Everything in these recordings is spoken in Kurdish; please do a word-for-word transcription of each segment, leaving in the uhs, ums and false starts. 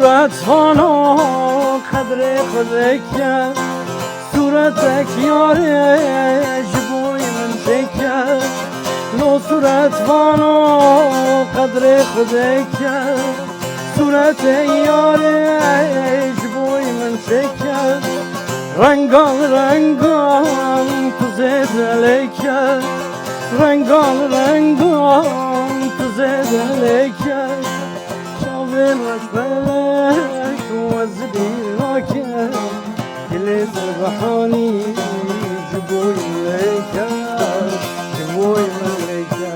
Suret vano qedrê xwe veke, suretek yarê ji bo min çêke. Lo suret vano qedrê xwe veke, suretê yarê ji bo min çêke. Rengan rengan tu zêde lêke, rengan rengan tu zêde lêke. Çavên reş belek we zibî nake. Dilê Subhanî ji bo min lêke, ji bo min lêke.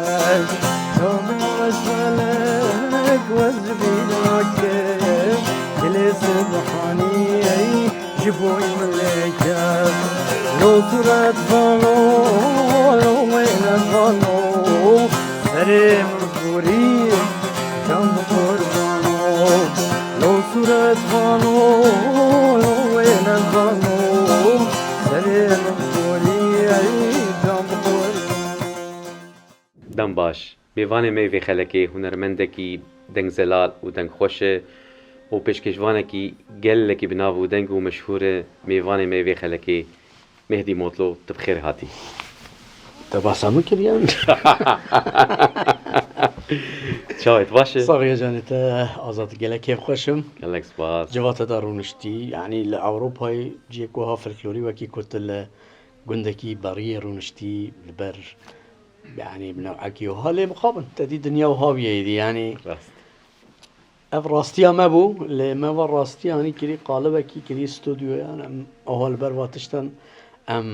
Çavên reş belek we zibî nake. Dilê Subhanî ji bo min lêke. Lo suret vano, lo wêne vano, serê min xurî, can bi qurbano. Lo suret vano, lo wêne vano, serê min xurî, can bi qurbano. Dem baş. Mêvanê me vê xelekê hunermendekî dengzelal û dengxweş e û pêşkêşvanekî gelekî bi nav û deng û meşhûr e. Mêvanê me vê xelekê Mehdî Motlo, tu bi xêr hatî. Te behsa min kiriye? Çawa yî, tu baş î? Saxiye canê te, Azad, gelek kêfxweş im. Gelek spas. Civata te rûniştî, yanî li Ewropayê cihê ku ha folklorî wekî ku tu li gundekî beriyê rûniştî li ber, yanî bi newekî wiha lê mixabin. Te dî dinya wiha bûye êdî, yanî. Rast. Ev rastiya me bû, lê me va rastiya hanî kirî qalibekî, kirî studyoyan, em aha li ber va tiştan em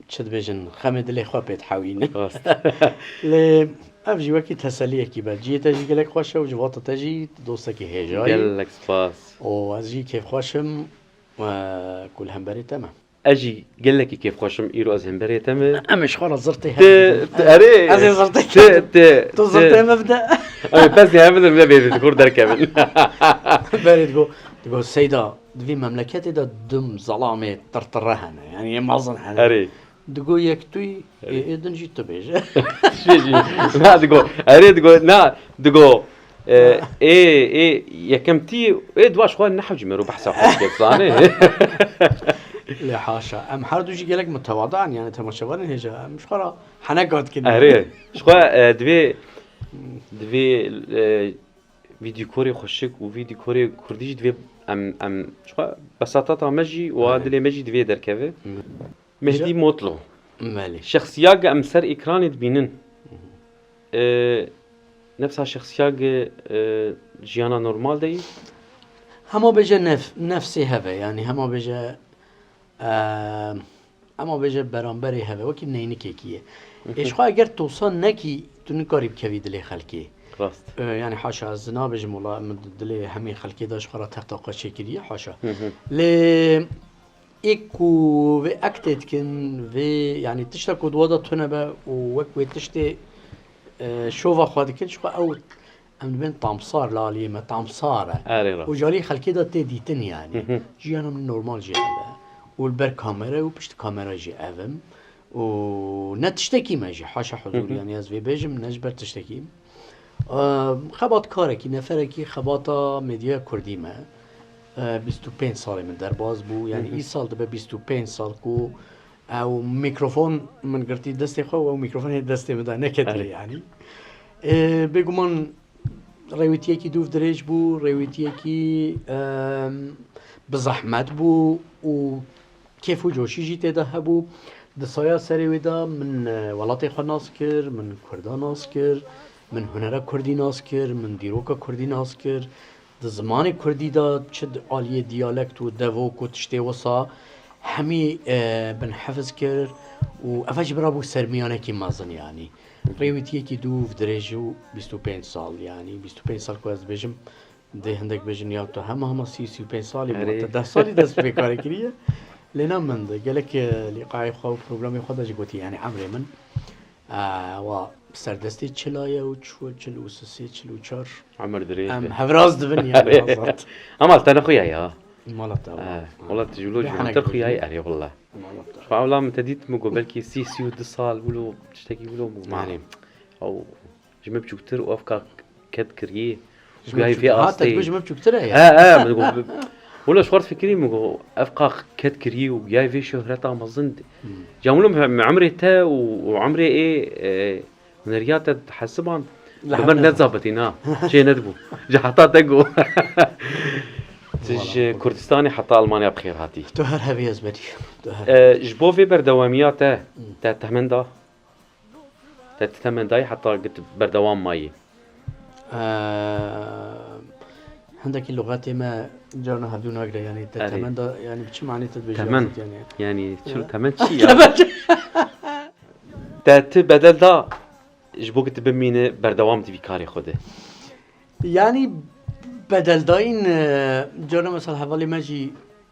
çi dibêjin, xemê dilê xwe pê dihewînin. Rast. Lê ev jî wekî teseliyekî be. Cihê te jî gelek xweş e û civata te jî dostekî hêja ye. Gelek spas. Û ez jî kêfxweş im, e, ku li hemberê te me. Ez jî gelekî kêfxweş im, îro ez hemberê te me. Em ê ji xwe re zirtê Te, hevdin. Te, erê. Ez ê zirtê Te, te, Tu te. zirtê me bide. Em ê pesê hev bidin, me bê, di kur derkevin. Berê digo, digo, Seyda, di vî memleketê de du zelamê tirtire hene. Yanî yê mezin hene. Erê. Digo yek tu yî, Erê. ê, ê din jî tu bêje. Şê jî. Na digo, erê digo, na digo, e, ê, ê, yekem tî, ê dua ji xwe nehewcî me ro behsa xwe dike, zanê. Lê haşa. Em her du jî gelek mutewada in, yanî temaşevanên hêja. Em ji xwe re heneka dikin. Erê. Ji xwe, e, divê, divê, e, vîdyokorê xweşik û vîdyokorê kurdî jî divê em, em, ji xwe besatata me jî û a Erê. dilê me jî divê derkeve. Hı. Mehdî Motlo. Belê. Şexsiyage em ser ekranê dibînin. Hı hı. E, nefsa şexsiyage, e, jiyana normal de yî? Hema bêje nef-, nefsê heve, yanî hema bêje, e, hema bêje beramberê heve, wekî neynikekî ye. Hı hı. Ê ji xwe eger tosa nekî, tu nikarî bikevî dilê xelkê. Rast. E, yanî haşa, ez nabêjim wela min dilê hemî xelkê de ji xwe re texta xwe çêkiriye, haşa. Hı hı. Lê ê ku vê aktê dikin, vê, yanî tişta ku di we de tune be û wek wê tiştê, e, şova xwe dikin, ji xwe ew, em dibên tamsar li aliyê me, tamsar e. Erê rast. Û ji aliyê xelkê de tê dîtin yanî. Hı hı. Jiyana min normal jî ev e. Û li ber kamera û pişt kamera jî ev im. Û ne tiştekî me jî, haşa huzur, Hı hı. yanî ez vê bêjim, ne ji ber tiştekî. Ehm, xebatkarekî, neferekî xebata medyaya kurdî me. Eh, bîst û pênc salê min derbas bû. Yanî Hı hı. îsal dibe bîst û pênc sal ku ew mîkrofon min girtî destê xwe û ew mîkrofonê destê min de neketiye Erê. yanî. Eh, bêguman rêwîtiyekî dûv dirêj bû, rêwîtiyekî, ehm, bi zehmet bû û kêf û coşî jî tê de hebû. Di saya serê wê de min, e, welatê xwe nas kir, min Kurda nas kir, min hunera Kurdî nas kir, min dîroka Kurdî nas kir. Di zimanê Kurdî de çi di aliyê diyalekt û devok û tiştê wisa hemî, e, bin hefiz kir û ev jî bira bû sermiyanekî mezin yanî. Rêwîtiyekî dûv dirêj û bîst û pênc sal yanî, bîst û pênc sal ku ez dibêjim, Dê hindek bêjin ya tu hema hema sî, sî û pênc salî bû, Erê. te deh salî dest bi vê karê kiriye. Lê na min de gelek, e, lîqayê xwe û programê xwe de jî gotî, yanî emrê min, e, wa serdestê çila ye û çil, çil û sisê, çil û çar. Emir dirêj Em be. hevraz dibin yanî Erê. Azad. Ama li te nexuya ya. Mala te. E, wala tu ji wilo Lê cûmantir henek xuya ye, bêjin. erê wala. Mala te. Xwe ewla min te dît, min got belkî sî, sî û du sal wilo tiştekî wilo bû. Ma. Erê. Ew Ji min biçûktir û ev ka ket kiriyê Ji min Gayê vê bûçûk-, ha, te astê. Dibêjî min bûçûktir e ya. He, he, min got, wilo ji xwe difikirî, min got, ev qax ket kirî û gayê vê şöhreta mezin. Hmm. Ca wilo me, me umrê te û, û umrê ê, e, huneriya te hesiban, Li bi hev min neda. Nezabitî, na. Çê nedibû. Ji heta te got. Tu ji Kurdistanê heta Almanya bi xêr hatî. Tu her hebî ez berî. Tu her E, ji bo vê berdewamiya te, Hmm. te temen da? Te temen dayî heta git berdewam mayî? Eee, hindekî luxetê me carna hevdû nagire, yanî te Erê. Temen da, yanî bi çi manê te dibêjî Temen. Azad, yanî? Yanî çi Ya. Temen çi ya? Temen çi? Te tu bedel da ji bo git bimîne berdewam di vî karê xwe de? Yanî bedeldayîn, e, carna mesela hevalê me jî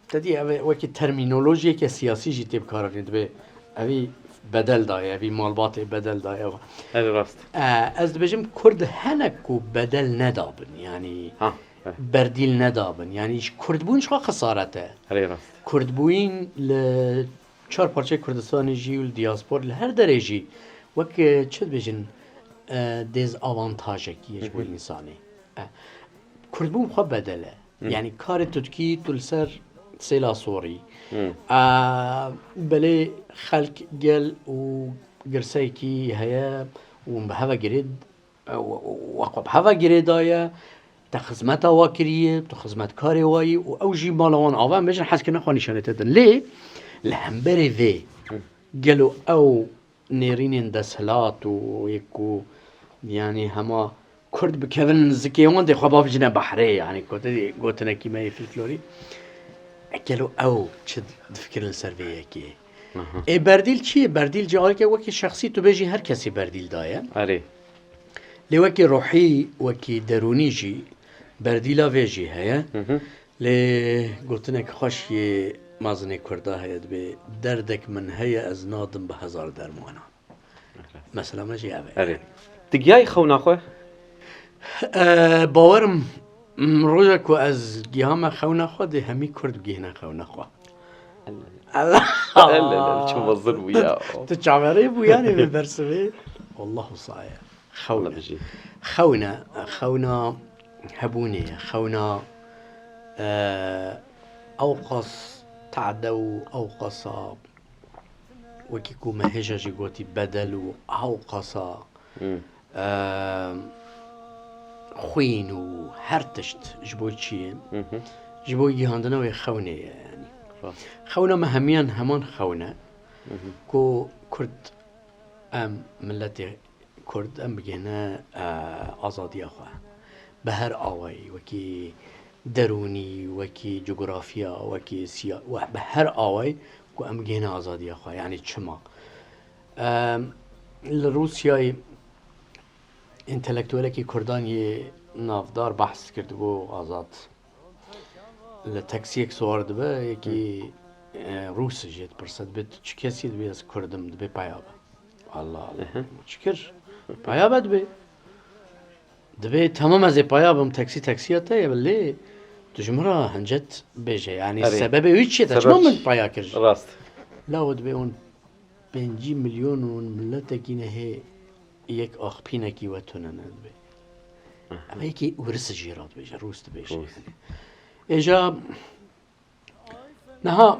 Te dî ev wekî termînolojiyeke siyasî jî tê bikaranîn, dibê evî bedel daye, evî malbatê bedel daye. Ev rast. E, ez dibêjim Kurd henek ku bedel nedabin, yanî Ha, evet. Berdîl nedabin. Yanî ji Kurdbûn ji xwe xesaret e. Erê rast. Kurdbûyîn li çar parçeyê Kurdistanê jî û li diaspor li her derê jî wek, e, çi dibêjin, e, dezavantajekî ye ji bo Hı hı. Însanê. E, Kurdbûn xwe bedel e. Hı. Yanî karê tu dikî, tu li ser sêla sorî. Hı. A, belê xelk, gel û girseyekî heye û bi heve girê, we, we, we xwe bi heve girê daye, te xizmeta wa kiriye, tu xizmetkarê wa yî û ew jî mala wan ava, em bêjin hez kirine xwe nîşanê te din. Lê li hemberê vê, Hı. gelo ew nêrînên desthilat û yek ku, yanî hema Kurd bikevin zikê wan dê xwe bavêjine behrê, yanî gote-, gotinekî me yê folklorî. Gelo ew çi difikirin li ser vê yekê? Aha. Ê berdîl çi ye? Berdîl cih alî ke wekî şexsî tu bêjî her kesî berdîl daye. Erê. Lê wekî ruhî, wekî derûnî jî berdîla vê jî heye. Hı hı. Lê gotinek xweş yê mezinê Kurda heye, dibê, derdek min heye, ez nadim bi hezar dermanan. Mesela me jî ev e. Erê. Tu giyayî xewna xwe? E, bawerim, m, roja ku ez gihame xewna xwe, dê hemî Kurd bigihîne xewna xwe. Allah. Allah. Allah, çi mezin bû ya. Tu, tu çaverê bû yanî vê bersivê. Allahu saye. Xewna. Allah bijî. Xewna, xewna hebûnê ye. Xewna, e, ewqas tade û ewqasa wekî ku me hêja jî gotî bedel û ewqasa, Hmm. e, xwîn û her tişt ji bo çi ye? Hı hı. Ji bo gihandina wê xewnê ye yanî. Rast. Xewna me hemiyan heman xewne Hı hı. ku Kurd em miletê Kurd em bigihne, e, azadiya xwe. Bi her awayî, wekî derûnî, wekî cografiya, wekî siya-, we-, bi her awayî ku em bigihne azadiya xwe. Yanî çima? E, li Rûsyayê întelektuelekî Kurdan yê navdar behs dikirdibû Azad. Li taksiyek siwar dibe, yekî, Hı. e, Rûs jê dipirse, dibê, "Tu çi kesî?" Dibê, "Ez Kurd im." Dibê, "Peya be." Allah Allah. Ehe. Çi kir? Peya be dibê. Dibê, "Tamam, ez ê peya bim, taksî taksiya te ye, lê tu ji min re hincet bêje. Yanî Erê. sebebê wî çi ye? Te Sebep çima çi? min peya kir?" Rast. La o dibê hûn pêncî milyon û miletekî nehê yek axpînekî we tune ne dibê. Aha. Ev yekî Ûris jê re dibêje, Rûs dibêje. Rûs. Êja niha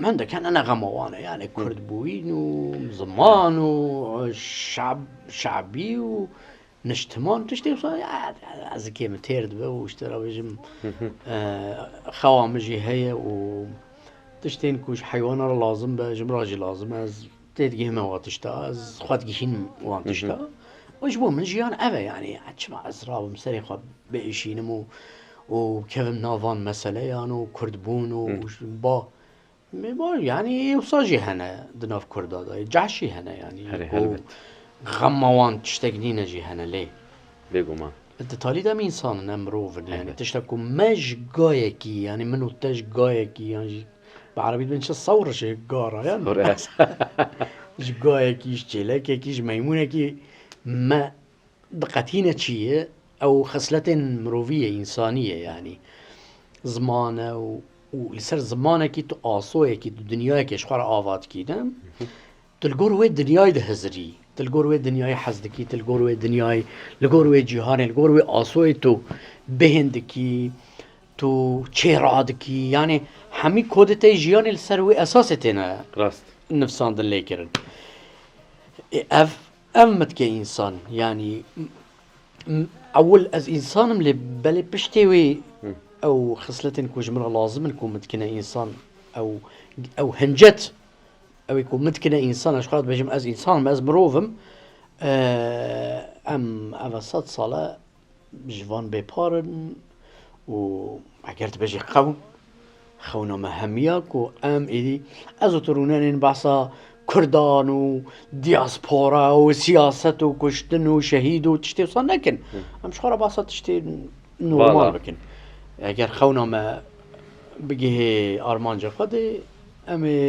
hindek hene ne xema wan e, yani Hı. Kurdbûyîn û ziman û şab-, şabî û niştiman tiştê wisa, ya, ez kê min têr dibe û ji te re bêjim, Hı hı. e, xewa min jî heye û tiştên ku ji heywana re lazim be, ji min re jî lazim e, ez têdigihime wa tişta, ez xwe digihînim wan Hı hı. tişta. Û ji bo min jiyan ev e, yani, çima ez rabim serê xwe biêşînim û, û bikevim nav van meseleyan û Kurdbûn û Hı. û ba, me ba, yani, wisa jî hene di nav Kurda de, ceh jî hene, yani, Herê, ku helbet. xemma wan tiştek nîne jî hene lê. Bêguman. Di talî de em însan in, em mirov in, yani, Helbet. tişta ku me ji gayekî, yani, min û te ji gayekî, yan jî bi erebî dibên çi sewr ji gara, yan? Sewr e. Ji gayekî, ji çêlekekî, ji meymûnekî me diqetîne çi ye? Ew xisletên mirovî ye, însanî ye, yanî. Ziman e û, û li ser zimanekî tu asoyekî, tu dinyayekê ji xwe re ava dikî, ne? Hı hı. Tu li gor wê dinyayê dihizirî. Tu li gor wê dinyayê hez dikî, tu li gor wê dinyayê, li gor wê cîhanê, li gor wê asoyê tu bêhn dikî, tu çê radikî. Yanî hemî kodê te yê jiyanê li ser wê esasê têne Rast. nivsandin lê kirin. Ê, ev, ev min dike însan. Yanî, m-, m-, ewil ez însan im, lê belê piştê wê Hı. ew xisletên ku ji min re lazim in ku min dikine însan, ew, ew hincet, ew ê ku min dikine însan, ez ji xwe re dibêjim, ez însan im, ez mirov im. Eee, em eve sed sal e ji van bêpar in û eger dibêjî qewn, xewna me hemiya ku em êdî, ez û tu rûnenên behsa Kurdan û diaspora û siyaset û kuştin û şehîd û tiştê wisa nekin. Hı. Em ji xwe re behsa tiştê normal Vala. bikin. Eger xewna me bigihê armanca xwe de, em ê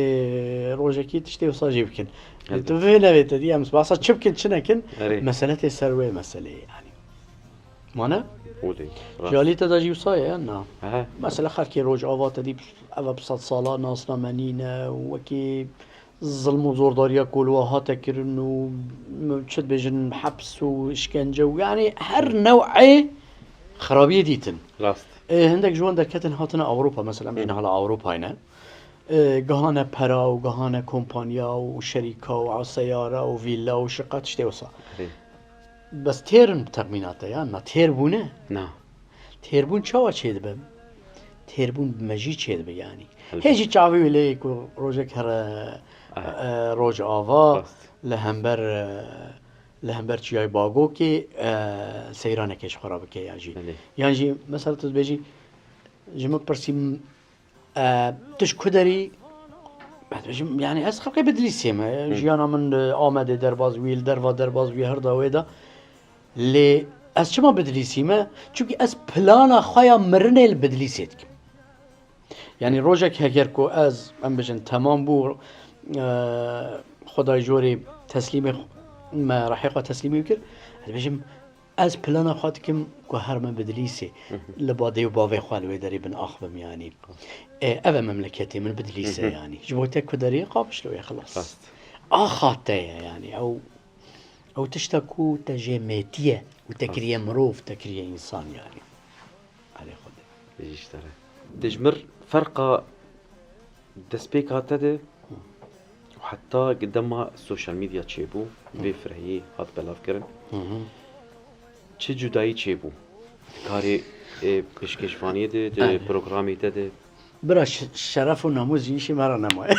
rojekê tiştê wisa jî bikin. Elbet. Tu vê nevê te dî, em behsa çi bikin, çi nekin, Erê. mesele tê ser wê meseleyê, yanî. Mane? Olê, rast. Ji alî te de jî wisa ye, yan na? Ehe. Mesela xelkê Rojava te dî, eva bi sed sala nasna me nîne, wekî zilm û zordariya ku li we hate kirin û, çi dibêjin, heps û îşkence û, yanî her new'ê xirabiyê dîtin. Rast. Ê, hindek ji wan derketin hatine Ewropa, mesela em jî Hı. niha li Ewropayê ne. Ê, gihane pera û gihane kompanya û şerîka û seyara û vîlla û şiqa tiştê wisa. Erê. Bes têr in bi texmîna te, yan na têr bûne? Na. Têrbûn çawa çêdibe? Têrbûn bi mejî çêdibe, yanî. Elbet. Hê jî çavî wî lê ku rojek here, Ah. e, Rojava, Rast. li hember, e, li hember Çiyayê Bagokê, e, seyranekê ji xwe re bike, yan jî. Belê. Yan jî, mesela tu dibêjî, ji min pirsî, e, tu ji ku derî? Ez dibêjim, yanî ez xelkê Bidlîsê me. Hı. Jiyana min li Amedê derbas bûyî, li derva derbas bûyî, her da wê de. Lê ez çima Bidlîsî me? Çimkî ez plana xwe ya mirinê li Bidlîsê dikim. Yanî rojek heger ku ez, em bijin, temam bû, e, Xwedayê jorê teslîmê xwe, me rehê xwe teslîmê wî kir, ez dibêjim, ez plana xwe dikim ku herime Bidlîsê, Hı hı. li ba dê û bavê xwe li wê derê bin ax bim, yanî. E, ev e memleketê min, Bidlîs e, Hı hı. yanî. Ji bo te ku derê qamiş li wê, xilas. Rast. Axa te ye, yanî. Ew, ew tişta ku te jê mêtiye û te Rast. kiriye mirov, te kiriye însan, yanî. Erê Xwedê. Bijî ji te re. Dijmir ferqa destpêka te de û heta dema sosyal medya çêbû, vê firehiyê hat belavkirin. Hı hı. Çi cudayî çêbû? Di karê, e, pêşkêşvaniyê de, di Erê. programê te de? Bira, ş-, şeref û namûs jî îşê me re nemaye.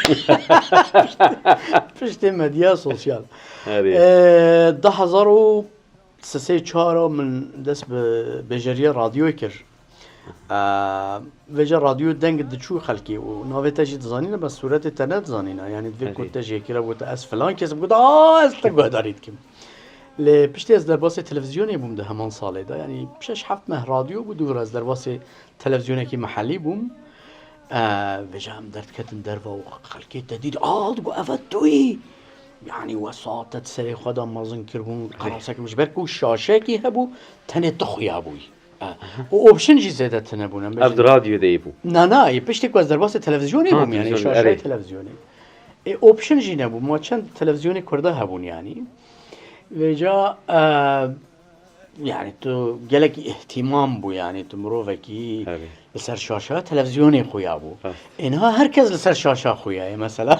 Piştê medya sosyal. Erê. E, du hezar û sê çar min dest bi bêjeriya radyoyê kir. Eee, vêca radyo deng diçû xelkê û navê te jî dizanîne, bes sûretê te nedizanîne. Yanî divê ku Erê. te jê kira, gote, "Ez filan kes im." Gote, "Aa, ez te guhdarî dikim." Lê piştî ez derbasê televîzyonê bûm di heman salê de. Yanî şeş heft meh radyo bû, dû ez derbasê televîzyonekî mehellî bûm. Eee, vêca em derdiketin derva û xelkê te dît, "Aa," digot, "eve tu yî?" Yanî wesa te di serê xwe de mezin kiribûn, Erê. qerasek ji ber ku şaşekî hebû, tenê tu xuya bûyî. E, û option jî zêde tune bûn, em Ev bêjin. di radyoyê de yê bû. Na, na, yê piştî ku ez derbasê televîzyonê Ha, bûm, yanî televîzyonê, şaşeyê erê. televîzyonê. E, option jî nebû. Ma çend televîzyonê Kurda hebûn, yanî. Vêca, e, yanî tu gelekî îhtîmam bû, yanî tu mirovekî Erê. li ser şaşa televîzyonê xuya bû. Ha. E, niha her kes li ser şaşa xuya ye, mesela.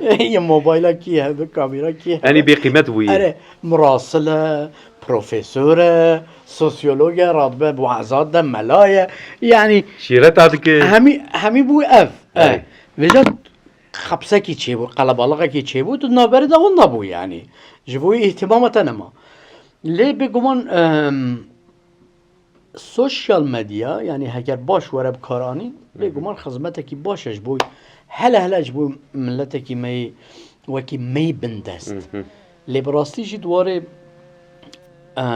Yê mobayla kî hebe, kamera kî hebe. Enî bêqîmet bûyî. Erê, murasil e, profesor e, sosyolog e, radibe bi wezat de mela ye. Yanî Şîreta dike. hemî, hemî bû ev. E. Erê. Vêca xepsekî çêbû, qelebalixekî çêbû, tu navberê de winda bû yanî. Ji bo wî îhtîmama te nema. Lê bêguman, em, sosyal medya, yanî heger baş were bi kar anîn, Hı hı. bêguman xizmetekî baş e ji bo hele hele ji bo miletekî me yê wekî me yê bindest. Hı hı. Lê bi rastî jî di warê, e,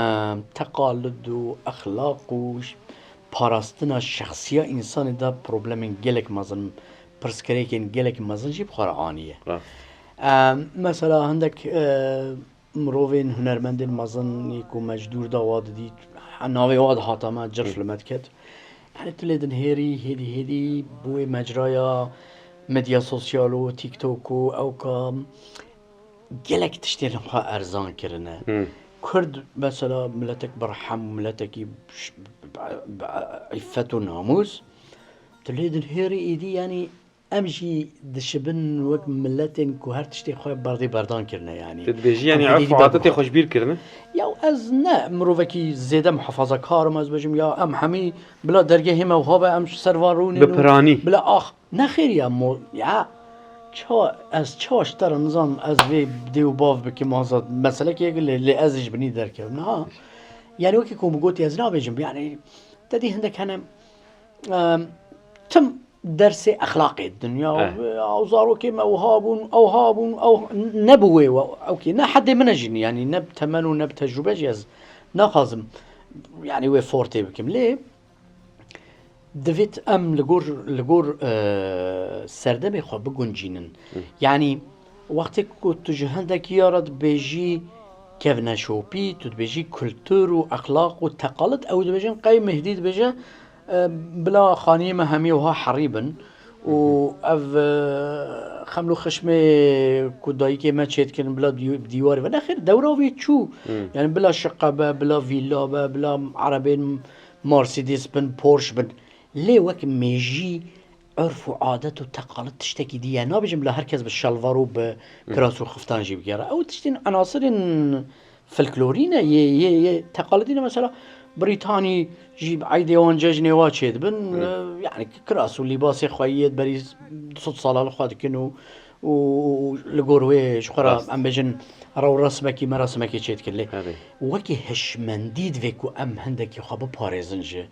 teqalid û exlaq û ş-, parastina şexsiya însanê de problemên gelek mezin, pirsgirêkên gelek mezin jî bi xwe re aniye. Rast. E, mesela hindek, e, mirovên hunermendên mezin yê ku me ji dûr de wa didît, navê wa dihata me, cirf Hı. li me diket. Yanî tu lê dinihêrî, hêdî hêdî bi wê mecraya medya sosyal û TikTok û ewka gelek tiştên xwe erzan kirine. Hmm. Kurd mesela miletek bi rehem, miletekî ş-, bi, bi îffet û namûs. Tu lê dinhêrî êdî, yanî em jî dişibin wek miletên ku her tiştê xwe berdê berdan kirine, yanî. Tu dibêjî, yanî, em êdî erf û adetê xwe ji bîr kirine? Ya ez ne mirovekî zêde muhafazakar im, ez bêjim, ya em hemî bila dergehê me wiha be, em ji ser van rûnîn. Bi piranî. Bila ax. Nexêr ya mo-, ya, ça, ez çawa ji te re nizanim, ez vê dê û bav bikim, azad meselekê lê, lê ez ê ji binî derkevim. Niha, yani wekî ku min gotî ez nabêjim, yani te dî hindek hene, em, tim dersê exlaqê didin ya, eh, ew zarokê me wiha bûn, ewha bûn, ew nebû wê we, ew kê, ne hedê min e jî, yani ne bi temen û ne bi tecrûbe jî ez naxwazim, yani wê fortê bikim. Lê, Divêt em li gor, li gor, e, serdemê xwe biguncînin. Hı. Yanî wextê ku tu ji hindekî ya re dibêjî kevneşopî, tu dibêjî kultur û exlaq û teqalit, ew dibêjin qey Mehdî dibêje, e, bila xaniyê me hemî wiha herî bin û, hı hı, ev, e, xeml û xişmê ku dayikê me çêdikirin bila dî-, dîwarê ve. Nexêr, dewra wî çû. Hı. Yani bila şiqe be, bila vîla be, bila erebên Mercedes bin, Porsche bin. Lê wek mêjî, urf û adet û teqalit tiştekî dî ye. Nabêjim bila her kes bi şalvar û bi, hı, kiras û xiftan jî bigere. Ew tiştên enasirên folklorî ne, yê, yê, yê teqalitî ne. Mesela Brîtanî jî eydê wan cejnê wa çêdibin, hı, e, yani kiras û lîbasê xwe yê berî du sed sala li xwe dikin û, û, û li gor wê ji xwe re, rast, em bêjin, rewresmekî, merasimekê çêdikin. Lê, erê, wekî hişmendî divê ku em hindekî xwe biparêzin ji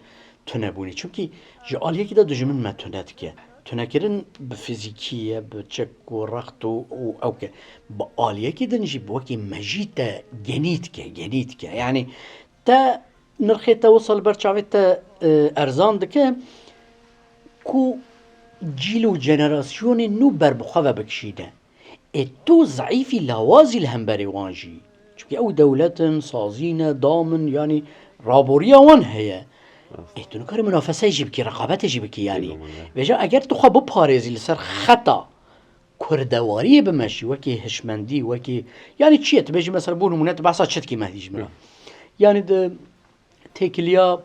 tunebûnê. Çimkî ji aliyekî de dijmin me tune dike. Tunekirin bi fizîkî ye, bi çek û rext û, û ew ke. Bi aliyekî din jî bi wekî mejî te genî dike, genî dike. Yanî te nirxê te wisa li ber çavê te, e, erzan dike ku cîl û jenerasyonên nû ber bi xwe ve bikişîne. Ê tu zeîfî lawazî li hemberê wan jî. Çimkî ew dewlet in, sazî ne, dam in, yanî raboriya wan heye. Rast. Ê tu nikarî munafeseyê jî bikî, reqabetê jî bikî yanî. Bêguman, ya. Vêca eger tu xwe biparêzî li ser xeta kurdewariyê bimeşî, wekî hişmendî, wekî, yanî çi ye? Tu bêjî mesela bo nimûne tu behsa çi dikî Mehdî ji min re? Hı. Yanî di têkiliya,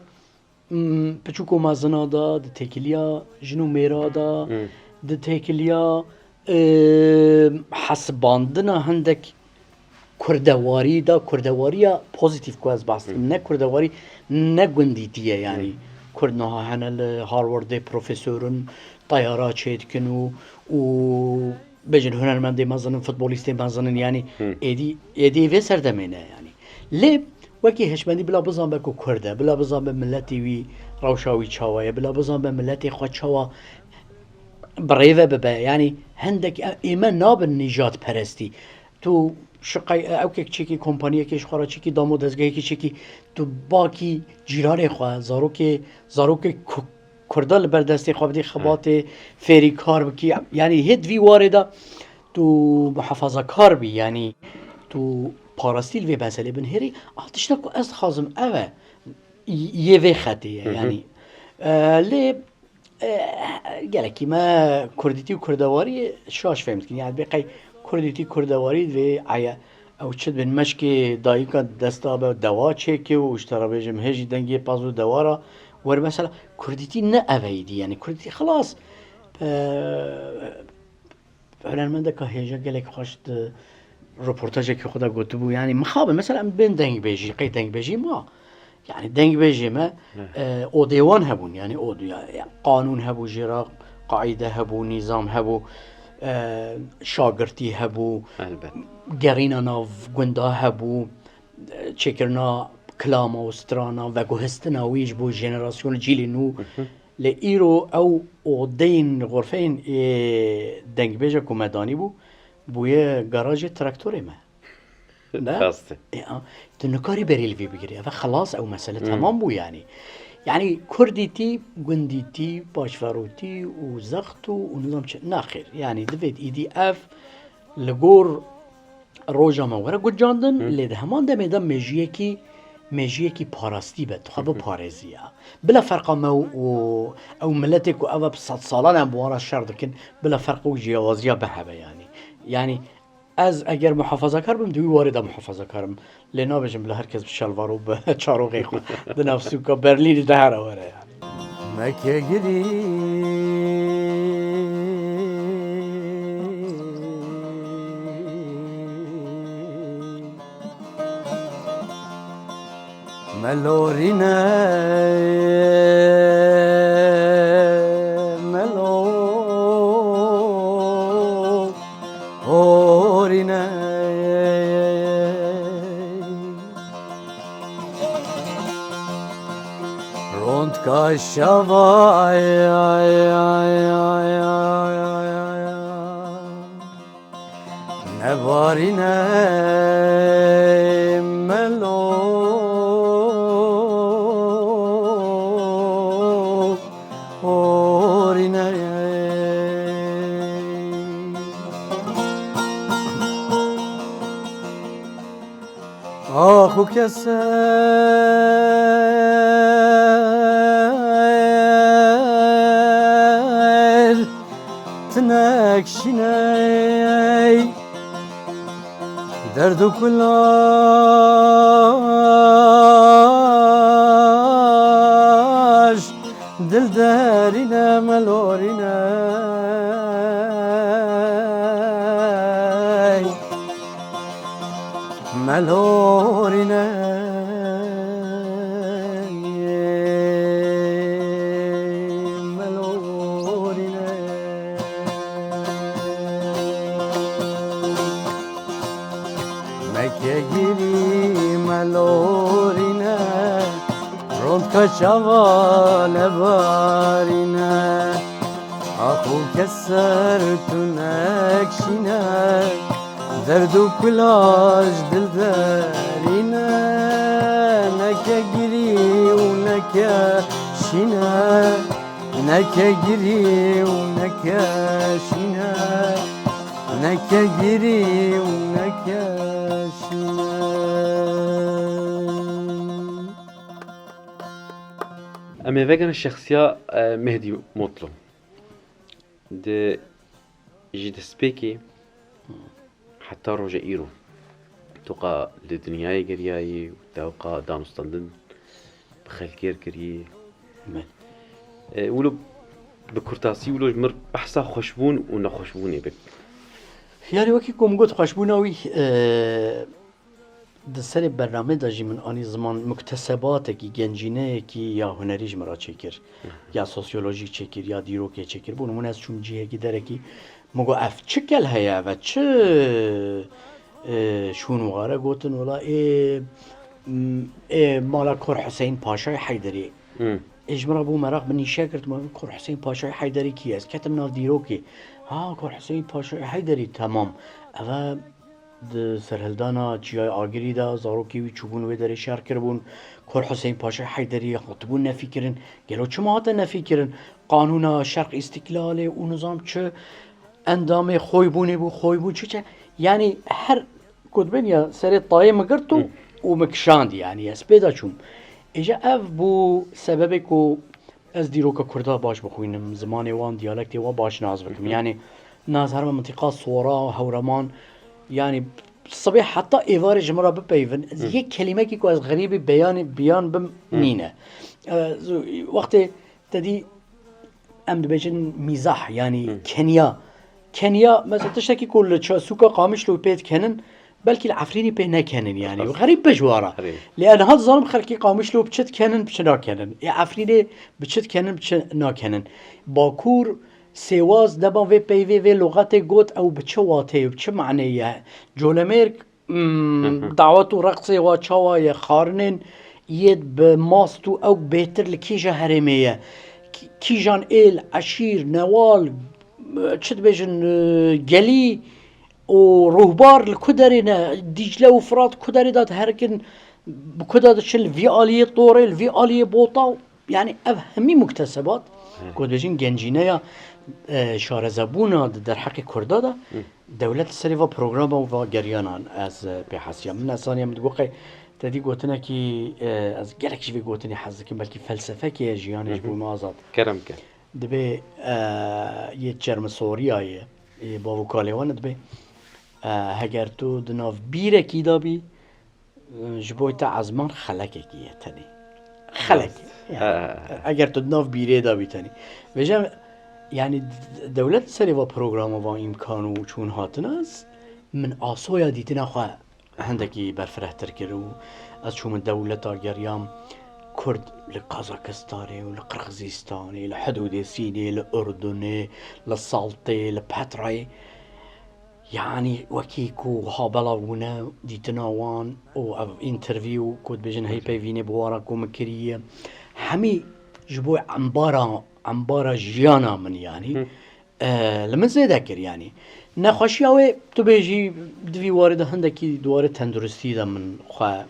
mm, piçûk û mezina de, di têkiliya jin û mêra de, hı, di têkiliya, e, hesibandina hindek kurdewarî de, kurdewariya pozîtîf ku ez behs dikim, hı, ne kurdewarî, ne gundîtî ye yanî. Hı. Kurd niha hene li Harvardê profesor in, teyara çêdikin û, û bêjin hunermendê mezin in, futbolîstê mezin in, yanî, hı, êdî, êdî vê serdemê ne yanî. Lê wekî hişmendî bila bizanbe ku Kurd e, bila bizanbe miletê wî rewşa wî çawa ye, bila bizanbe miletê xwe çawa bi rê ve bibe. Yanî hindek e-, ê me nabin nîjadperestî. Tu şiqey-, ew kek çêkî, kompaniyekê ji xwe re çêkî, damo dezgehekî çêkî, tu bakî cîranê xwe, zarokê, zarokê ku-, Kurda li ber destê xwe bidî, he, xebatê fêrî kar bikî. Yanî hê di vî warê de tu muhafazakar bî, yanî tu parastî li vê meselê binihêrî. A tişta ku ez dixwazim ev e, y-, yê vê xetê ye, hı hı, yanî. E, lê, e, gelekî me kurdîtî û kurdewarî şaş fêm dikin. Yanî bê qey kurdîtî, kurdewarî divê aya ew çi dibên meşkê dayika desta be dewa çêke û ji te re bêjim hê jî dengê paz û dewa re wer mesela kurdîtî ne ev e îdî, yanî kurdîtî xilas, e, hunermendeka hêja gelek xweş di roportajekî xwe de gotibû, yanî mixabin, mesela em bên dengbêjî, qey dengbêjî ma, yanî dengbêjê me, heh, e, odê wan hebûn, yanî od-, ya, ya, qanûn hebû jê re, qaîde hebû, nîzam hebû, e, şagirtî hebû, elbet, gerîna nav gunda hebû, e, çêkirina kilama û strana, veguhistina wî ji bo jenerasyona cîlê nû. Hı hı. Lê îro ew odeyên xurfeyên ê dengbêja ku me danîbû, bûye garajê traktorê me. Ne? Rast e. E, a, tu nikarî berê li vê bigirî. Ev xelas ew mesele, hmm, temam bû yanî. Yanî kurdîtî, gundîtî, paşverûtî û zext û, û nizam çi, naxêr. Yanî divêt îdî ev li gor roja me were guncandin, hı, lê di heman demê de mêjiyekî, mêjiyekî parastî be, tu xwe, hı hı, biparêzî ya. Bila ferqa me û, û ew miletê ku ev e bi sed salan em bi wan re şer dikin, bila ferq û ciyawaziya bihebe yanî. Yanî Ez eger muhafazakar bim, di wî warê de muhafazakar im. Lê nabêjim bila her kes bi şelvar û bi çarûxê xwe di nav sûka Berlînê de here were yani. Meke girî. Melorîne, melo, orîne. Rondka şava, nebarîne, melo, orîne. Ax û keser tinek şîney, derd û kulaj dil derîne, melorîne. Melorîne, melorîne. Meke girî, melorîne. Rondka çava, nebarîne. Ax û keser tunek şîne, derd û kulaj dil derîne. Neke girî û neke şîne, neke girî û neke şîne, neke girî û neke şîne. Em ê vegerin şexsiya, e, Mehdî Mutlu. Di, ji destpêkê heta roja îro, tu qa li dinyayê geriyayî û te wqa danûstandin bi xelkê re kirî. Me. E, wilo bi kurtasî wilo ji mir behsa xweşbûn û nexweşbûnê bik. Yani wekî ku min got xweşbûna wî, e, Di serê bernamê de jî min anî ziman muktesebatekî, gencîneyekî ya hunerî ji min re çêkir, ya sosyolojîk çêkir, ya dîrokê çêkir. Bo nimûne ez çûm cihekî derekî, min got, "Ev çi kel heye, ev e çi, e, şûn ware?" Gotin, "Wela ê, m, ê mala Kor Huseyîn Paşayê Heyderê." Hmm. Ê ji min re bû meraq, min nîşe girt, min got, "Kor Huseyîn Paşayê Heyderê kî ye?" Ez ketim nav dîrokê. "Ha, Kor Huseyîn Paşayê Heyderî, temam. Ev e." Di serhildana Çiyayê Agirî de zarokê wî çûbûn wê derê şer kiribûn. Kor Huseyîn Paşa Heyderî hatibû nefî kirin. Gelo çima hate nefî kirin? Qanûna Şerq Îstîklalê û nizam çi endamê Xoybûnê bû, Xoybûn çi çe? Yanî her ku dibên ya serê tayê min girt û, Hı. û min kişand, yanî ez pê de çûm. Îja ev bû sebebê ku Ez dîroka Kurda baş bixwînim, zimanê wan, diyalektê wan baş nas bikim. Hı hı. Yanî, naz herme mintiqa Sora, Hewreman, yanî, sibê heta êvarê ji min re bipeyivin, ez Hı. yek kelîmekî ku ez xerîbî beyanî, biyan bim, Hı. nîne. E, zu-, wextê te dî, em dibêjin mîzah, yanî Hı. keniya. Keniya, mesela tiştekî ku li ça-, sûka Qamişlo pê dikenin, Belkî li Efrînê pê nekenin, yanî. Xerîb be ji wara. Xerîb. Lê ez niha dizanim xelkê Qamişlo bi çi dikenin, bi çi nakenin. Ê Efrînê bi çi dikenin, bi çi nakenin. Bakur, Sêwaz, dema vê peyvê vê luxetê got, ew bi çi wateyê, bi çi maneyê ye? Colemêrg, mm, Hı hı. dawet û reqsê wa çawa ye? Xarinên yêd bi mast û ew bêtir li kîja herêmê ye? Kî-, kîjan êl, eşîr, newal, çi dibêjin, e, gelî, û rûhbar li ku derê ne, Dîcle û Firat ku derê de diherikin, bi ku de diçin, li vî aliyê torê, li vî aliyê bota, yanî ev hemî muktesebat, Hı. ku dibêjin gencîneya, e, şarezebûna di derheqê Kurda de, Hı. dewlet li serê va programa û va geriyanan ez, e, pê hesiya. Min nesaniya min digot qey te dî gotinekî, e, ez gelek ji vê gotinê hez dikim, belkî felsefekê ye jiyanê ji Hı hı. bo me azad. Kerem ke. Dibê, e, yê çermisoriyayê, ê bav û kalê wan dibê, E, heger tu di nav bîrekî de bî, e, ji bo te ezman xelekekî ye tenê. Xelek. Rast. Yani, He. eger tu di nav bîrê de bî tenê. Vêje, yani, d-, dewlet serê va programa, va îmkan û çûn hatina, ez, min asoya dîtina xwe hindekî berfirehtir kir û ez çûm dewleta geriyam Kurd li Kazakistanê û li Qirxizistanê, li hidûdê Sînê, li Urdunê, li Saltê, li Petrayê. Yanî wekî ku habela bûne dîtina wan û ev interview ku dibêjin hey peyvînê bi wan re ku min kiriye. Hemî ji bo embara, embara jiyana min yanî. Hı. E, li min zêde kir, yanî. Nexweşiya wê, tu bêjî, di vî warê de hindekî di warê tenduristî de min xwe,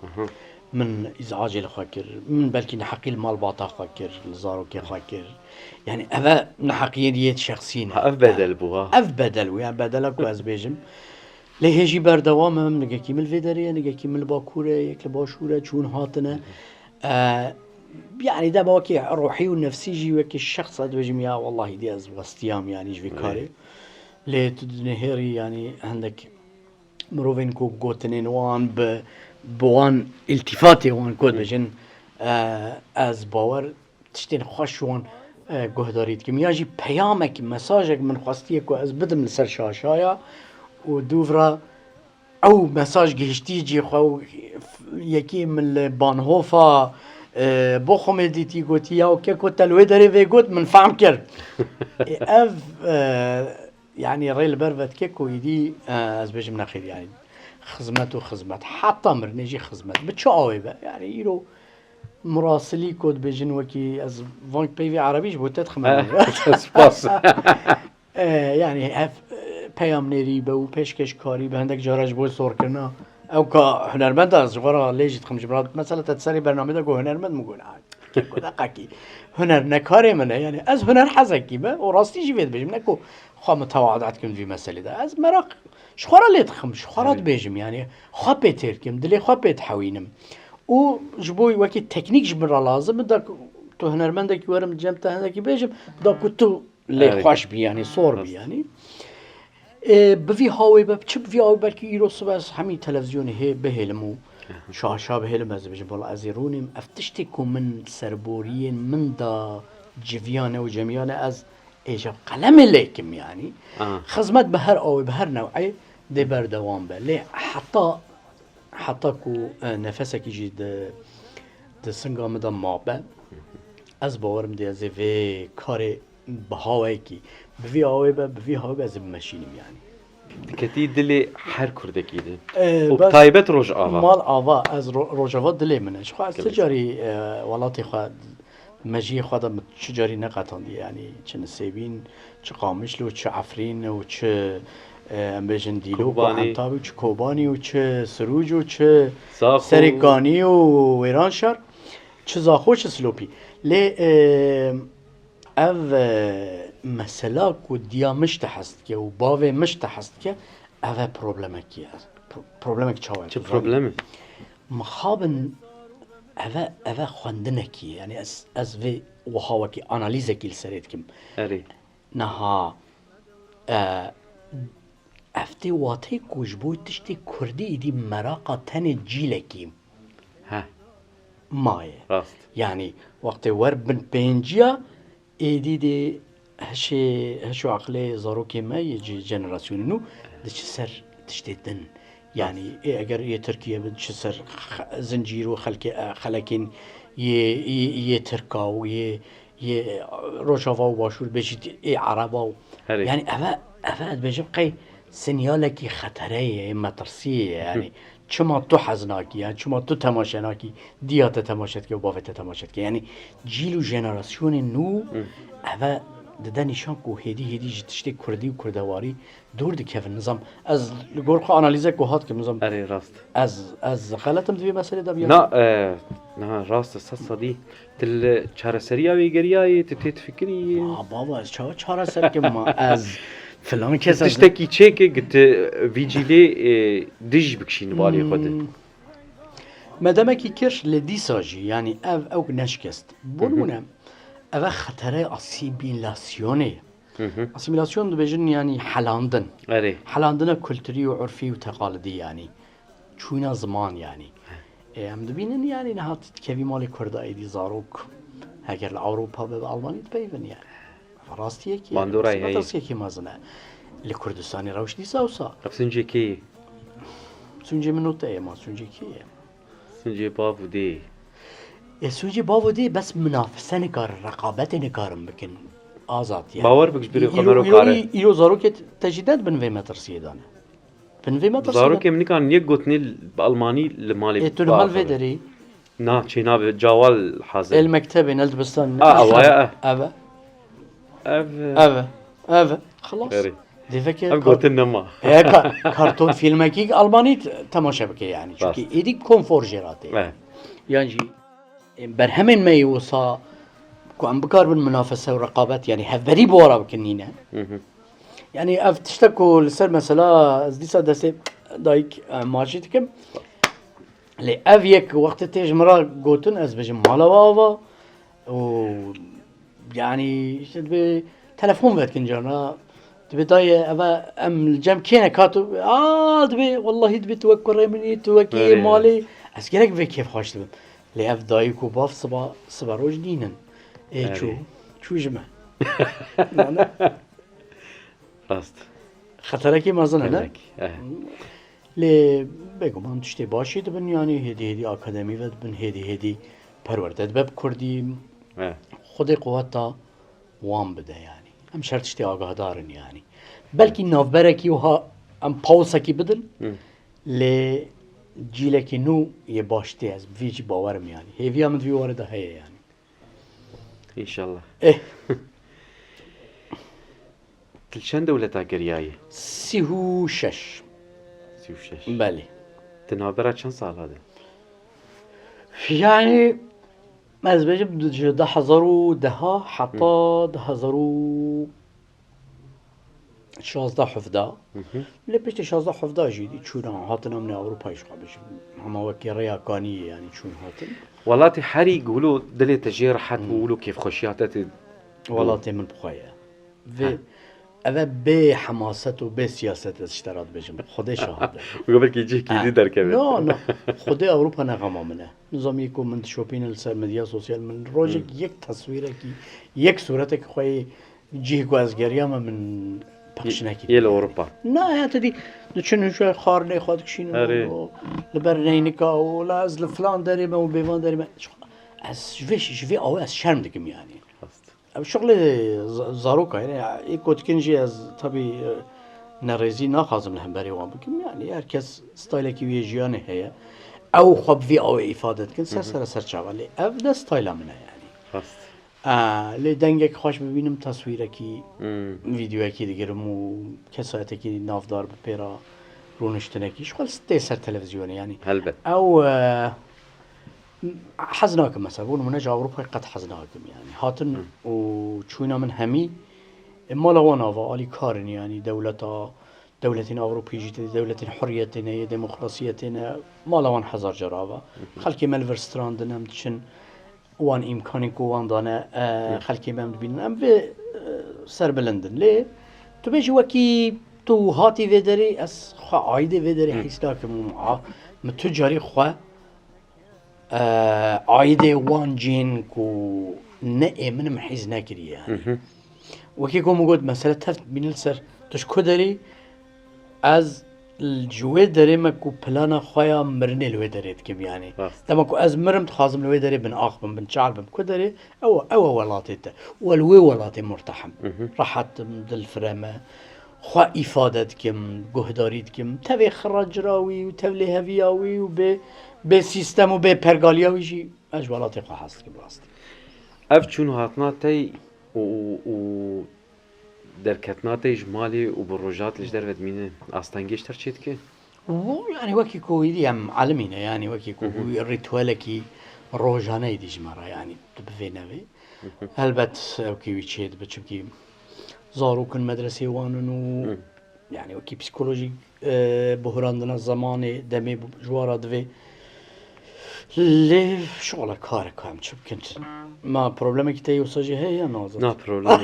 Mhm. min îzacê li xwe kir, min belkî neheqî li malbata xwe kir, li zarokê xwe kir. Yanî, ev e neheqiyên yê şexsî ne. Ha, ev bedel bû, ha. Ev bedel bû, yani bedela ku ez bêjim. Lê hê jî berdewam e, nigekî min li vê derê ye, nigekî min li Bakur e, yek li Başûr e, çûn hatine. E, yani dema wekî ruhî û nefsî jî wekî şexs ez dibêjim, ya wellahî dî ez westiyam yani ji vê karê. Lê tu dinihêrî yani hindek mirovên ku bi gotinên wan, bi, bi wan îltîfatê wan ku dibêjin, e, ez bawer tiştên xweş wan, e, guhdarî dikim. Ya jî peyamek, mesajek min xwestiye ku ez bidim li ser şaşaya û dûv re ew mesaj gihiştî cî xwe û yekî min li Bahnhofa, e, Bochumê dîtî, gotî, "Ya keko te li wê derê vê got, min fehm kir." E, ev, e, yani rê li ber vedike ku îdî, e, ez bêjim nexêr yani. Xizmet û xizmet. Heta mirinê jî xizmet. Bi çi awê be? Yani îro murasilî ku dibêjin wekî ez vang peyvê erebî ji bo te dixim. Spas. E, yani ev, e, peyamnêrî be û pêşkêşkarî be, hindek cara ji bo sorkirina. Ew ka hunermend e, ez ji xwe re lê jî dixim ji bira. Mesela te di serê bernamê de got hunermend, min got, "A, keko deqekî. Huner ne karê min e." Yani ez huner hezekî me û rastî jî vê dibêjim. Ne ku xwe mitewaada dikim di vî meselê de. Ez meraq ji xwe re lê dixim, ji xwe re dibêjim. Yani xwe pê têr dikim, dilê xwe pê dihewînim. Û ji bo wekî teknîk ji min re lazim e, da ku tu hunermendekî werim cem te hindekî bêjim, da ku tu lê xweş bî, yani sor bî, yani. E, bi vî hawê be, çi bi vî hawê, belkî îro sibe ez hemî televîzyonê hê bihêlim û şaşa bihêlim, ez dibêjim, "Wela ez ê rûnêm, ev tiştê ku min serboriyên min da civiyane û cemiyane, ez ê ji qelemê lê kim, yani." Xizmet bi her awê, bi her new'ê dê berdewam be. Lê heta, heta ku, e, nefesekî jî di, di singa min de mabe, ez bawerim dê ez ê vê karê bi hawayekî, bi vî awê be, bi vî hawê be, ez ê bimeşînim yani. Diketî dilê her Kurdekî de. Ee, Û bi bes taybet Rojava. Mal ava, ez Ro-, Rojava dilê min e. Ji xwe ez ti Gelek. carî, e, welatê xwe, mejiyê xwe de min çi carî neqetandiye. Yani çi Nisêbîn, çi Qamişlo, çi Efrîn û çi, e, em bêjin Dîlok û Kobanî. Entab û çi Kobanî û çi Sirûc û çi Zaxo. Serêkanî û Wêranşar, çi Zaxo, çi Silopî. Lê, e, Ev, e, mesela ku diya min ji te hez dike û bavê min ji te hez dike, ev e problemekî ye. Pro-, problemek çawa ye? Çi problem e? Mixabin, ev e, ev e xwendinekî ye. Yani ez, ez vê wiha wekî analîzekî li serê dikim. Erê. Niha, e, ev tê wateyê ku ji bo tiştê kurdî êdî meraqa tenê cîlekî He. maye. Rast. Yani wextê wer bin pênciya, êdî dê hişê, hiş û aqilê zarokê me yê cî-, jenerasyonê nû diçi ser tiştê din. Yani ê eger yê Tirkiye bin, diçi ser xe-, zincîr û xelkê, e, xelekên yê, yê, yê Tirka û yê, yê Rojava û Başûr bêjî ê Ereba û Herê. Yani ev e, ev e, ez dibêjim qey sinyalekî xetereyê ye, metirsiyê ye. Yani çima tu hez nakî, yani çima tu temaşe nakî, diya te temaşe dike û bavê te temaşe dike. Yani cîl û jenerasyonên nû ev e dide nîşan ku hêdî hêdî ji tiştê kurdî û kurdewarî dûr dikevin. Nizam, ez li gor xwe analîzek ku hat kim, nizam. Erê, rast. Ez, ez xelet im di vê meselê de biyam. Na, e, niha rast e, sed sedî. Tu li çareseriya wê geriyayê, tu tê difikirî? Ma baba, ez çawa çareser kim ma? Ez filan kes ez Tiştekî çêke, tu vî cîlê, e, dij bikişî li balê xwe de. Hmm. Me demekî kir, lê dîsa jî, yanî ev, ew neşkest. Hı hı. Bûne, ev e xetere asîmîlasyonê. Asîmîlasyon dibêjin, yanî helandin. Erê. Helandina kulturî û urfî û teqalidî, yanî çûna ziman, yanî. Ê, em dibînin, yanî niha tu dikevî malê Kurda, êdî zarok heger li Ewropa be, bi Almanî dipeyivin, yanî. Rastiyekî, Bandorayê heye. Metirsiyekî mezin e. Li Kurdistanê rewş dîsa wisa. Ev sincê kê ye? Sincê min û te ye, ma sincê kê ye? Sincê bav û dê. E, sincê bav û dê bes minafese nikarin, reqabetê nikarin bikin. Azad, yani. Bawer bik ji birê xwe mero kare. Îro, îro zarokê te jî ne di bin vê metirsiyê de ne. Bin vê metirsiyê de. Zarokê min nikarin yek gotinê bi almanî li malê biaxivin. E, tu li mal vê derê. Na, çênabe, cawal hazir. El mektebê, el dibistan. A, awaya, e. Ev e. Ev e. Ev e. Ev e. Xelas. Erê. Dê veke ev kar-, gotin nema. E, ka-, karton filmekî almanî t-, temaşe bike yani. Çünkü êdî konfor jê ratê. Evet. Yan jî, e, berhemên me yê wisa ku em bikaribin munafese û reqabet, yani hevberî bi wara bikin nîne. Hı hı. Yani ev tiştek ku li ser mesela ez dîsa destê dayik, e, marşî dikim. Lê ev yek wextê tê ji min re gotin, ez bêjim mala we ava û, yanî, işte, dibê telefon vedikin carna. Dibê dayê, eve em li cem kê ne, ka tu, a, dibê, wellahî dibê tu wek kurê min î, tu wekî malê. Ez gerek vê kêfxweş dibim. Lê ev dayik û bav siba, siba roj nînin. Ê çû, çû ji me. Rast. Xeterekî mezin e, ne? Xeterekî, eh. Lê bêguman tiştê başî dibin, yanî hêdî hêdî akademî vedibin, hêdî hêdî perwerde dibe bi kurdî. Eh. Xwedê quweta wan bide, yanî. Em ji her tiştê agahdar in, yanî. Belkî navberekî wiha em pawsekî bidin, lê cîlekî nû yê baş tê, ez bi vî jî bawer im, yanî. Hêviya min di vî warê de heye, yanî. Înşallah. Eh. Tu li çend dewleta geriyayî? Sî û şeş. Sî û şeş. Belê. Di navbera çend sala de? Yani, ez bêjim, ji du hezar û deh heta du hezar û şazdeh hevdeh. Hı hı. Lê piştî şazdeh hevdeh jî dî çûna hatina min ê Ewropayê, ji xwe bêjim. Hema wekî rêya kaniyê, yanî çûn hatin. Welatê herî wilo dilê te jê rehet bû, wilo kêfxweşiya te tê. Welatê min bi xwe ye. Vê, ev e bê hemaset û bê siyaset ez ji te re dibêjim. Xwedê şahid e. Wê belkî cihkî dî derkeve. No, no. Xwedê Ewropa ne xema min e. Nizam yê ku min dişopîne li ser medya sosyal, min rojek yek teswîrekî, yek sûretek xwe yê cihê ku ez geriyame min pexş nekiriye. Yê li Ewropa. Na, ya te dî diçin ji xwarinê xwe dikişînin û li ber neynika û la ez li filan derê me û bêvan derê me. Ez ji vê, ji vê awê ez şerm dikim yani. Rast. Ev şixulê za-, zaroka ye. Ê ku dikin jî ez tabî, e, nerêzî naxwazim li hemberî wan bikim. Yani her kes staylekî wî yê jiyanê heye. Ew xwe bi vî awê îfade dikin. Ser sere ser çava. Lê ev ne stayla min e yani. Rast. E, lê dengek xweş bibînim, teswîrekî, vîdeoyekî digirim û kesayetekî navdar bi pêra rûniştinekî. Ji xwe tê ser televîzyonê yani. Helbet. Ew, e, Hez nakim mesela, bo nimûne ji Ewropayê qet hez nakim yani. Hatin û çûna min hemî, e, mala wan ava, alîkar in yani, dewleta, dewletên Ewropî jî tê, dewletên hurriyetê ne, yê demokrasiyetê ne, mala wan hezar cara ava. Xelkê me li vir strandin, em diçin, wan îmkanên ku wan dane, e, xelkê me em dibînin. Em vê, e, serbilind in. Lê tu bêjî wekî tu hatî vê derê, ez xwe aîdê vê derê hîs nakim û a, min tu carî xwe e, aîdê wan cihên ku ne ê min im hîs nekiriye yani. Hı hı. Wekî ku min got, mesele tev bîne li ser, tu ji ku derî, ez l-, ji wê derê me ku plana xwe ya mirinê li wê derê dikim yani. Rast. Dema ku ez mirim, dixwazim li wê derê bin ax bim, bin çal bim. Ku derê, ew, ew e welatê te. We li wê welatê murtehim. Hı hı. Rehet im, dilfire me. Xwe îfade dikim, guhdarî dikim. Tevê xira cira wî û tev lêheviya wî û bê, bê sîstem û bê pergaliya wî jî ez ji welatê xwe hez dikim rastî. Ev çûn hatina te û, û, û derketina te ji malê û bi rojhat li ji derve dimîne astengê ji te re çêdike? Û, yani, wekî ku êdî em elimî ne, yani, wekî ku rîtuelekî rojane êdî ji me re, yani, tu bivê nevê. Helbet ew kê wî çêdibe, çimkî zarok in, medresê wan in û, yani, wekî psîkolojîk, e, buhrandina zemanê, demê ji wan re divê. Lê şola kar e, ka em çi bikin? Ma problemekî te yê wisa jî heye ya nazanim? Na problem.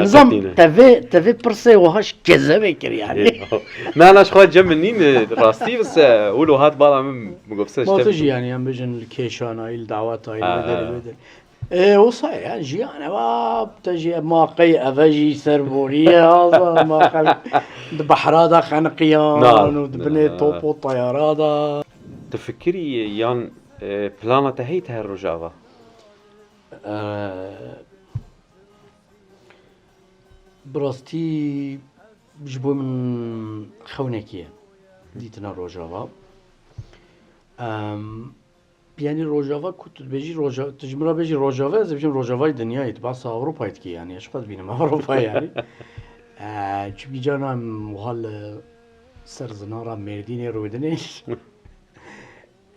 Nizam, te vê, te vê pirsê wiha ji kezebê kir yani. Na, na, ji xwe cem min nîn, rastî bise, wilo hat bala min, min got, bise, Ma işte tu jî yani, em bijin li kêşanayî, li dawetayî, Ha, li derê, ha. li derê. Ê, wisa ye, jiyan eva, te jî ma qey eve jî serborî ye, aza, ma qey di behra de xeniqiyan Na, û di na, binê na. top û teyara de. Tu fikirî yan, e, plana te heyî te her Rojava? Ee, bi rastî ji bo min xewnekî ye dîtina Rojava. Em, yanî Rojava ku tu dibêjî Roja-, tu ji min re bêjî Rojava, ez dibêjim Rojavayê dinyayê, tu behsa Ewropayê dikî yanî, ez xwe dibînim Ewropa yanî. Ee, çimkî carna em wiha li ser zinan re Mêrdînê rûdinê.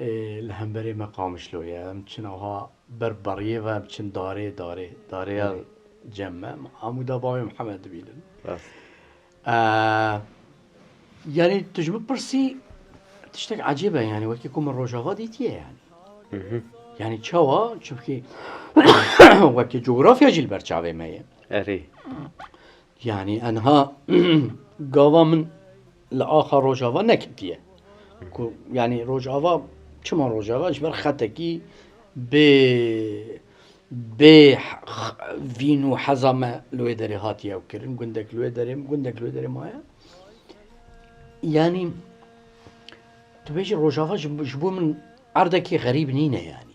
Ê, li hemberê me Qamişlo ye. Em çin aha ber beriyê ve, em çin darê, darê, darê ya Hı. cem me. Em Amûda Bavê Mihemed dibînin. Rast. Ê, yanî tu ji min pirsî tiştek ecêb e, yanî wekî ku min Rojava dîtiye yanî. Hı hı. Yanî çawa? Çimkî wekî cografya jî li ber çavê me ye. Erê. Yanî enha gava min li axa Rojava neketiye. Ku, yanî Rojava, çima Rojava? Ji ber xetekî bê, bê x-, vîn û heza me li wê derê hatiye ew kirin. Gundek li wê derê, gundek li wê derê maye. Yanî tu bêjî Rojava ji, ji bo min erdekî xerîb nîne yanî.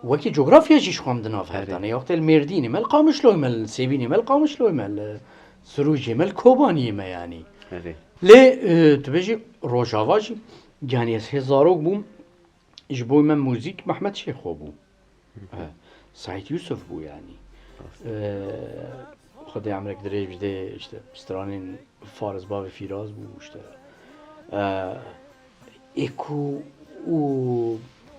Wekî cografya jî ji xwe em di nav hev Erê. danê. Ya wextê li Mêrdînê me, li Qamişloyê me, li Sêbînê me, li Qamişloyê me, li Sirûcê me, li Kobaniyê me yanî. Erê. Lê, e, tu bêjî Rojava jî, yanî ez hê zarok bûm, ji bo me muzîk Mehmet Şêxo bû. Hı hı. E, Seîd Yusuf bû yanî. Rast. E, Xwedê emrek dirêj bide, işte, stranên Faris bavê Fîraz bû, işte. E, ê ku û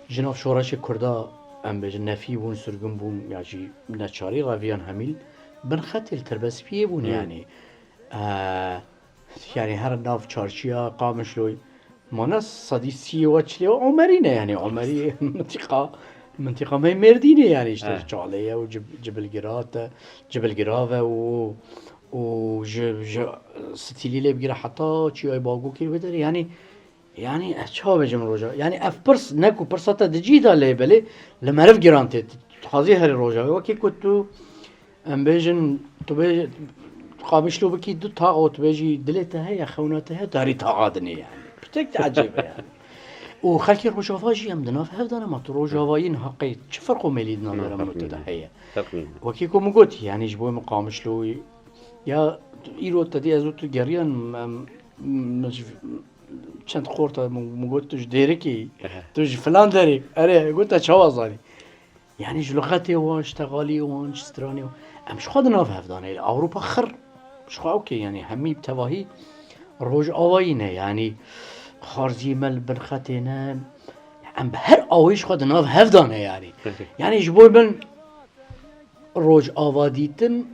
ji nav şoreşê Kurda, em bêjin, nefî bûn, sirgûn bûn, ya jî neçarî reviyan hemî li bin xetê li Tirbespiyê bûn, Hmm. yanî. E, yanî her nav çarşiya Qamişloyê, mana sedî sî wa çilê wa Omerî ne, yanî Omerî mintiqa, mintiqa me Mêrdînê, yanî işte Ha. Çalê ye û Cib-, Cibilgira te, Cibilgira ve û û ji, ji Stîlî lê bigire heta Çiyayê Bagokê wê derê, yanî, yanî ez çawa bêjim Rojava? Yanî ev pirs, ne ku pirsa te di cî de lê belê li meriv giran tê. Tu hazî herî Rojavê, wekî ku tu, em bêjin, tu bê Qamişlo bikî du tax û tu bêjî dilê te heye, xewna te heye, tu herî taxa dinê yanî. Pitek de ecêb e yanî. Û xelkê Rojava jî em di nav hev de ne, ma tu Rojavayî niha qey çi ferq û mêlî di nav Hı, me û te de hı. heye? Ferq nîne. Wekî ku min got, yanî ji bo min Qamişloyî Ya, tu, îro te dî ez û tu geriyan, em, min ji, çend xorta min, min got, "Tu ji Dêrikê yî, Ehe. tu ji filan derê." Erê, got, "Te çawa zanî?" Yanî ji luxetê wan, ji teqaliyê wan, ji stranê wan. Em ji xwe di nav hev danê. Ewropa xir, ji xwe okey, yanî hemî bi tevahî Rojavayî ne, yanî xarzî me li bin xetê ne. Em bi her awê ji xwe di nav hev danê, yanî. Yanî ji bo min Rojava dîtin,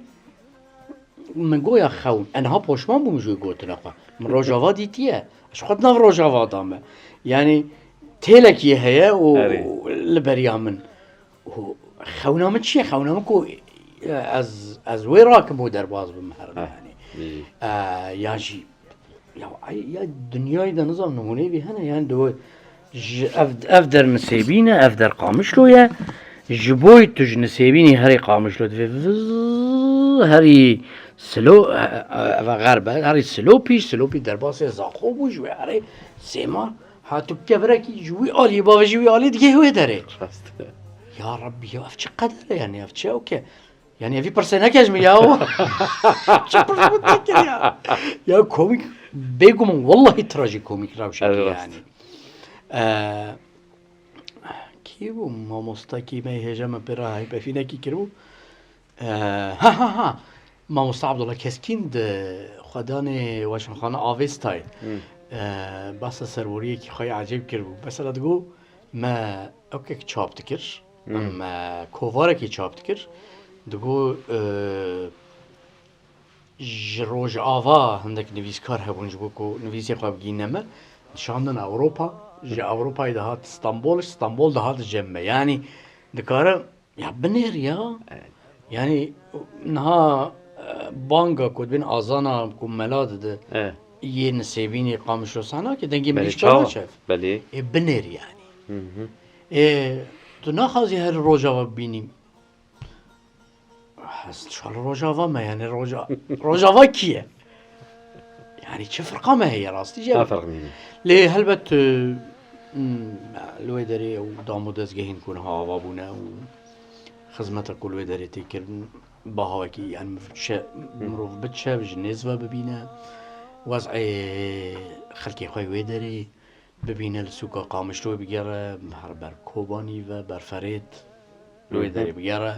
Min goya xewn. Enha poşman bûm ji wê gotina xwe. Min Rojava dîtiye. Ji xwe di nav Rojava da me. Yanî têlekî heye û Erê. li beriya min. Û xewna min çi ye? Xewna min ku ez, ez wê rakim û derbas bim herim Heh, yanî. Jî. E, ya jî Ya, ay, ya dinyayê de nizam nimûneyê vê hene, yani di we, ji ev, ev der Nisêbîn e, ev der Qamişlo ye. Ji boy tu ji Nisêbînê herî Qamişlo divê vizz, herî Silo, e, e, eve Xerb e, herî Silopî, Silopî derbasê Zaxo bû, ji wê herê Sêmar. Ha tu kevirekî ji wî alî bavêjî wî alî digê wê derê. Rast. Ya Rabbî ya ev çi qeder e yani, ev çi ew ke? Yani evî pirsê neke ji min ya. Çi pirs bû te kir ya? Ya komîk, bêguman wellahî trajikomîk rewşekî Evet. yani. Ee, kî bû mamosta kî me hêja me pê re heypefînekî kiribû? Ee, ha ha ha. Mamosta Abdullah Keskîn di xwedanê Weşanxane Avestayê. Hmm. Ee, basa serboriyekî xwe yê ecêb kiribû. Mesela digo me ewkek çap dikir. Hmm. Em, e, kovarekî çap dikir. Digo, e, ji Rojava hindek nivîskar hebûn ji bo ku nivîsê xwe bigihîne me. Dişandin Ewropa. Ji Ewropayê dihat Stenbol, ji Stenbol dihat cem me. Yanî dikare Ya binêr ya. Evet. Yani niha e, banga ku dibin azana ku mela dide. Evet. Yê nisêbînî Qamişlo sahna ki dengê min Belê, hiç çawa? Çev. Belê. E binêr yani. Hı hı. E, tu naxwazî her Rojava bibînî. Ez şal Rojava me yani Roja, Rojava kiye? Yani çi firqa me heye rastî jî? Ha, ferq nîne. Lê helbet e, hmm, li wê derê ew dam û dezgehên ku niha ava bûne û xizmeta ku li wê derê tê kirin, baha wekî yani mirov çe-, mirov biçe, ji nêz ve bibîne, wez'ê xelkê xwe wê derê bibîne, li sûka Qamişloyê bigere, her ber Kobanî ve, ber Ferêt, li wê Hı hı. derê bigere,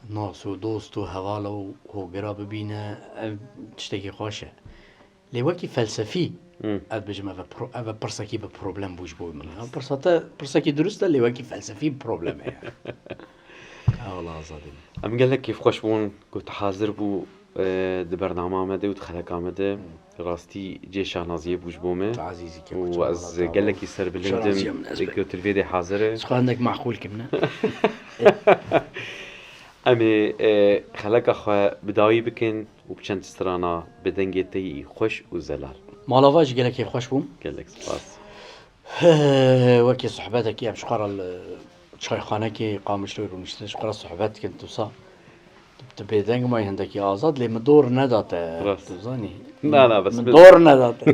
nas û dost û hevala û hogira bibîne, ev tiştekî xweş e. Lê wekî felsefî, Hı. ez dibêjim, ev e pro-, ev e pirsekî bi problem bû ji bo min. Ya, pirsa te pirsekî dirust e, lê wekî felsefî bi problem e yani. Ewla azadî. Em gelek kêfxweş bûn ku tu hazir bû, e, di bernama me de û di xeleka me de. Hı. Rastî cê şahnaziyê bû ji bo me. Tu ezîzî kek û çawa ez lata gelekî serbilind im. Şahnaziyê min ez be. Ku tu li vê de hazir e. Ji xwe hindek meqûl kim, ne? Em ê, e, xeleka xwe bi dawî bikin û bi çend strana bi dengê te yî xweş û zelal. Mala va jî gelekî xweş bûm. Gelek spas. Wekî sohbetekî em ji xwe re li çayxanekê Qamişloyê rûniştine ji xwe re sohbet dikin, tu sa. Tu bêdeng mayî hindekî Azad, lê min dor neda te. Rast. Tu zanî. Na, na, bes Min min dor neda te.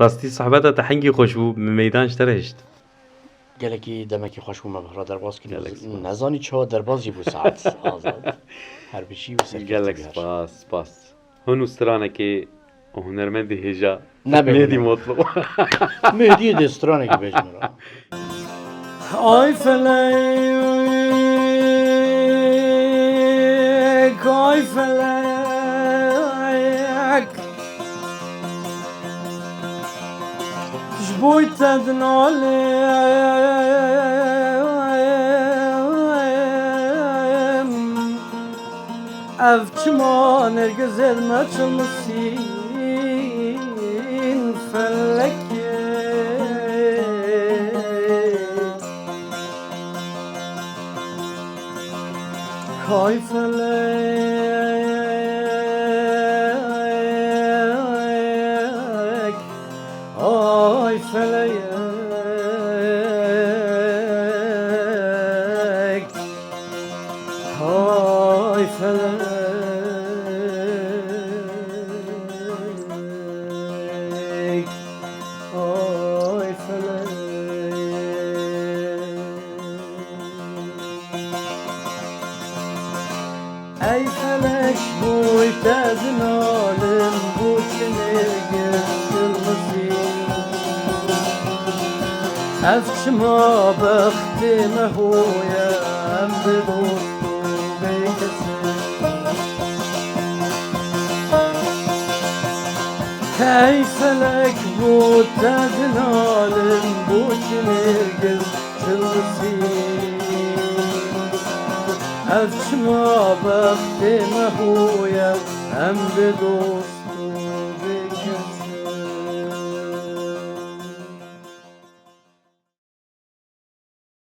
Rastî sohbeta te hingî xweş bû, min meydan ji te re hişt. Gelekî demekî xweş bû me bi xwe re derbas kir. Gelek spas. Nezanî çawa derbas jî bû saet Azad. Her bijî û serkeftin. Gelek spas, spas. Hûn û stranekê û hunermendê hêja Nebê Mehdi wina. Mutlu. Mehdi dê stranekî bêjim ra. Ay felek, ay felek. Ji bo te dinalim. Ev çima nergizên me çilmisîn felekê. Kay felek, ay felek. Hay felek, hay felek. Ey felek, boy te dinalim, bo çi nêrgiz çilmisî. Ev çima bextê me hoye, em bi dost û bêkes in. Hey felek, bo te dinalim, bo çi nêrgiz çilmisî. Ev çima bextê me hoye, em bi dost û